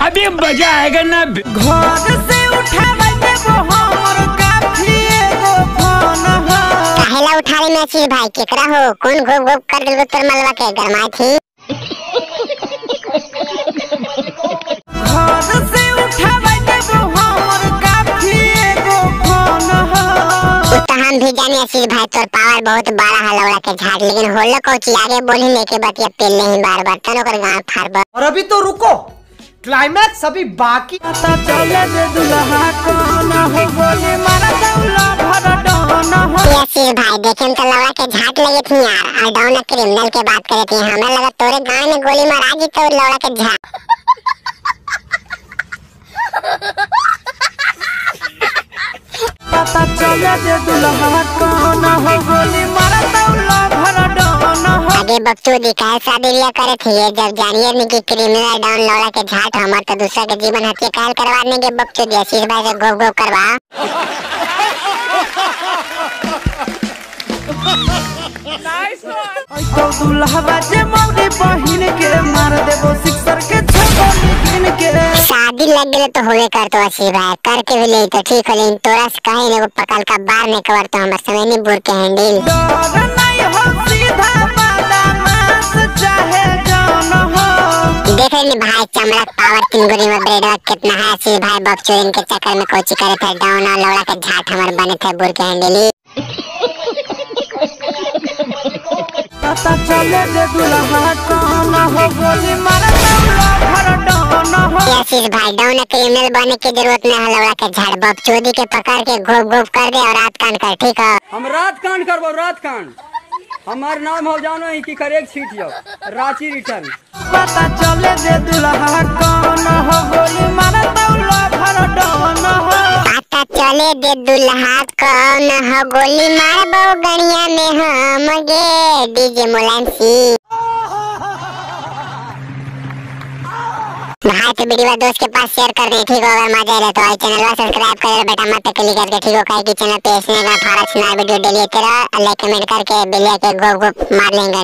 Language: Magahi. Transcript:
अभी मजा आएगा ना। घर से उठावे देबो हमर काफी एगो फोन हो। काहेला उठा ले आशीष भाई केकरा हो कौन घोप घोप कर दिलको तोर मलवा के गरमाई थी। घर से उठावे देबो हमर काफी एगो फोन हो। तो हम भी जाने आशीष भाई तोर पावर बहुत बड़ा है लौड़ा के झाड़, लेकिन होलो कोची आगे बोली लेके बतिया पेल नहीं बार बार तन ओकर गांव फाड़ब। और अभी तो रुको, क्लाइमैक्स अभी बाकी। पता चले जे दुल्हा कौन हो गोली मार दौला भर डॉन हो। आशीष भाई देखे तो लौड़ा के झाट लगे थी यार, और डाउन क्रिमिनल के बात करे थी, हमें लगा तोरे गांव में गोली मारा जी तो लौड़ा के झाट। पता चले जे दुल्हा कौन हो गोली मार दौला भर डॉन हो। आगे बकचोदी काहे शादी बियाह करे थी जब जानिए नहीं कि क्रिमिनल डाउन लौड़ा के झाट हमर तो दूसरा के जीवन हत्या काहे करवा देंगे बकचोदी। आशीष भाई से गोप गोप करवा। तो दुल्हवा जे मौरी बहिन के मार देबो सिक्सर के छगोली गिन के। शादी लग गेलो तो होवे कर तो आशीष भाई करके भी ले तो ठीक हो, लेकिन तोरा से कहे ने पकड़ का बार नहीं कवर तो हमर समय नहीं बुर के हैंडल। डर नहीं हो सीधा बदमाश चाहे जान हो। देख रहे भाई चमड़ा पावर 3 गोली में ब्रेड कितना है आशीष भाई बकचोदी के चक्कर में कोची करे थे डाउन और लौड़ा के झाट हमर बने थे बुर के हैंडल। पता चले जे दुल्हा कौन हो गोली मार दौला भर डॉन हो। आशीष भाई डाउन क्रिमिनल बनने की जरूरत नहीं है लौड़ा के झाड़, बकचोदी के पकड़ के घोप घोप कर दे और रात कान कर ठीक है। हम रात कान करबो रात कान, हमार नाम हो जानो है कि करे छीट जाओ रांची रिटर्न। पता चले जे दुल्हा कौन हो गोली मार दौला भर डॉन हो। पता चले दे दुल्हा कौन हो गोली मारबो गणिया में हम गे डीजे मुलायम सिंह। भाई तो वीडियो दोस्त के पास शेयर कर दे ठीक हो, अगर मजा आए तो चैनल सब्सक्राइब कर बेटा मत क्लिक करके ठीक हो, काहे कि चैनल पे ऐसे का फारा सुना वीडियो डेली तेरा लाइक कमेंट करके बेल के गोप गोप मार लेंगे।